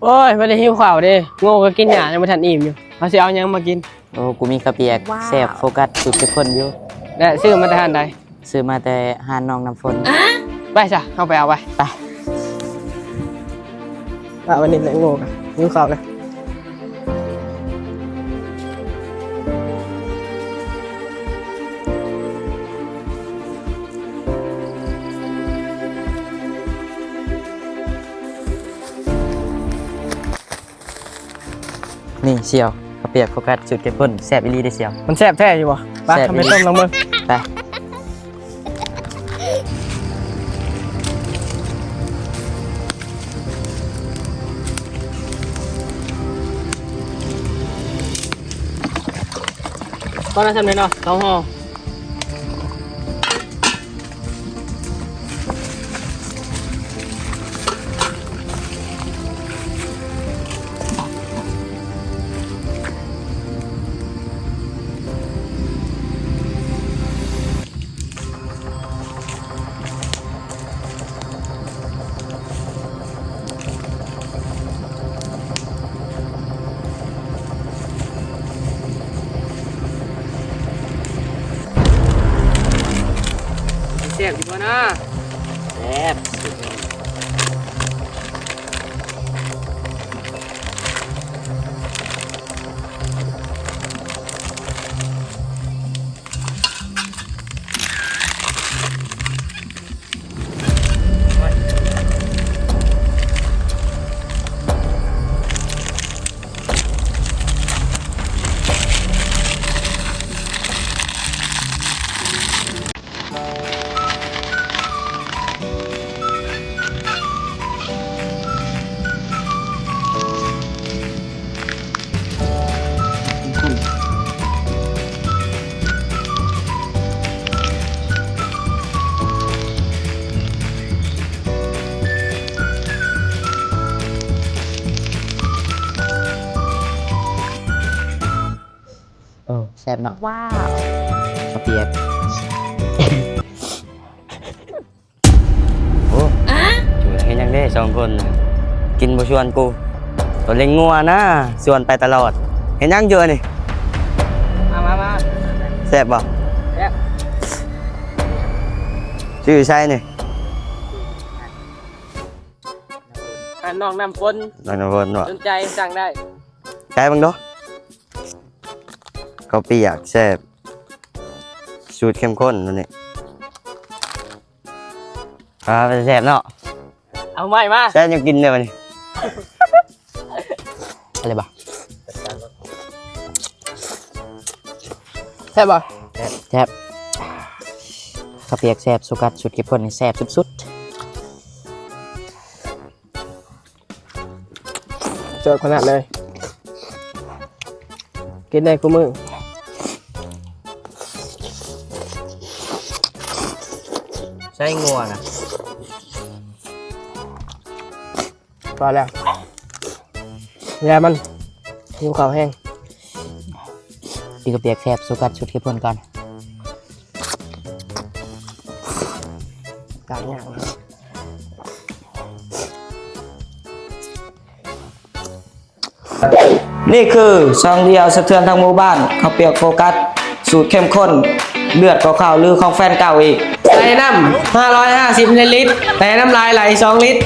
ໂອ້ຍ ບໍ່ໄດ້ຫິວເຂົ້າເດ້ ໂງ່ກໍກິນຫຍ້າຍັງບໍ່ທັນອີ່ມຢູ່. ເຮົາຊິເອົາຫຍັງມາກິນ? ໂອ້ ກູມີເຂົ້າປຽກ ວ້າວ ແຊບ ໂຟກັສ ສູດເຂັ້ມຂຸ້ນຢູ່. ແລະ ຊື້ມາແຕ່ຮ້ານໃດ? ຊື້ມາແຕ່ຮ້ານນ້ອງນ້ຳຝົນ. ໄປຊະ ເຮົາໄປເອົາໄປ. ໄປ. ປະ ວັນນີ້ແຫຼະໂງ່ກະຫິວເຂົ້າແລ້ວ. ນີ້ສ່ຽວ ເຂົ້າປຽກໂຟກັສ ສູດເຂັ້ມຂຸ້ນ ແຊບອີ່ຫຼີເດ້ສ່ຽວ. ມັນແຊບແທ້ຢູ່ບໍ່? ໄປ ແຊບອີ່ຫຼີ ທຳໄປຕົ້ມລອງເບິ່ງ. ໄປ. ພໍລະ ຊ່ຳນີ້ເນາະ ສອງຫໍ່. ແຊບຢູ່ບໍ່ນະ? ແຊບ. ໂອ້ ແຊບເນາະ. ວ້າວ ເຂົ້າປຽກ. ໂອ້ ຢູ່ເຮັດຫຍັງເດ້ສອງຄົນ ກິນບໍ່ຊວນກູ. ຕົວເລັງງົວນະ ຊວນໄປຕະຫຼອດ. ເຮັດຫຍັງຢູ່ນີ້? ມາ ມາ ມາ. ແຊບບໍ່? ແຊບ. ຊື່ໃສນີ້? ອັນ ນ້ອງນ້ຳຝົນ. ນ້ອງນ້ຳຝົນບໍ່? ສົນໃຈສັ່ງໄດ້. ໃກ້ເບິ່ງດູ. ເຂົ້າປຽກແຊບ ສູດເຂັ້ມຂຸ້ນ ອັນນີ້. ອ່າ ເປັນຕາແຊບເນາະ. ເອົາໄມ້ມາ. ແຊບ ຍັງກິນເດ້ບັດນີ້. ອະໄລບໍ່? ແຊບບໍ່? ແຊບ ແຊບ. ເຂົ້າປຽກແຊບ ໂຟກັສ ສູດເຂັ້ມຂຸ້ນນີ້ແຊບສຸດໆ. ເຈີຂະໜາດເລີຍ ກິນໄດ້ຄູ່ມື້. ໃສ່ງົວນະ. ພໍແລ້ວ ຢ່າມັນ ຫິວເຂົ້າແຮງ. ກິນເຂົ້າປຽກແຊບ ໂຟກັສ ສູດເຂັ້ມຂຸ້ນກ່ອນ. ກາກຍາກ. ນີ້ຄືຊ່ອງດຽວສະເທືອນທັງໝູ່ບ້ານ ເຂົ້າປຽກໂຟກັສ ສູດເຂັ້ມຂຸ້ນ ເລືອດກໍເຂົ້າລືຂອງແຟນເກົ່າອີກ. ໃສ່ນ້ຳຫ້າຮ້ອຍຫ້າສິບມິນລີລິດ ແຕ່ນ້ຳລາຍໄຫຼສອງລິດ.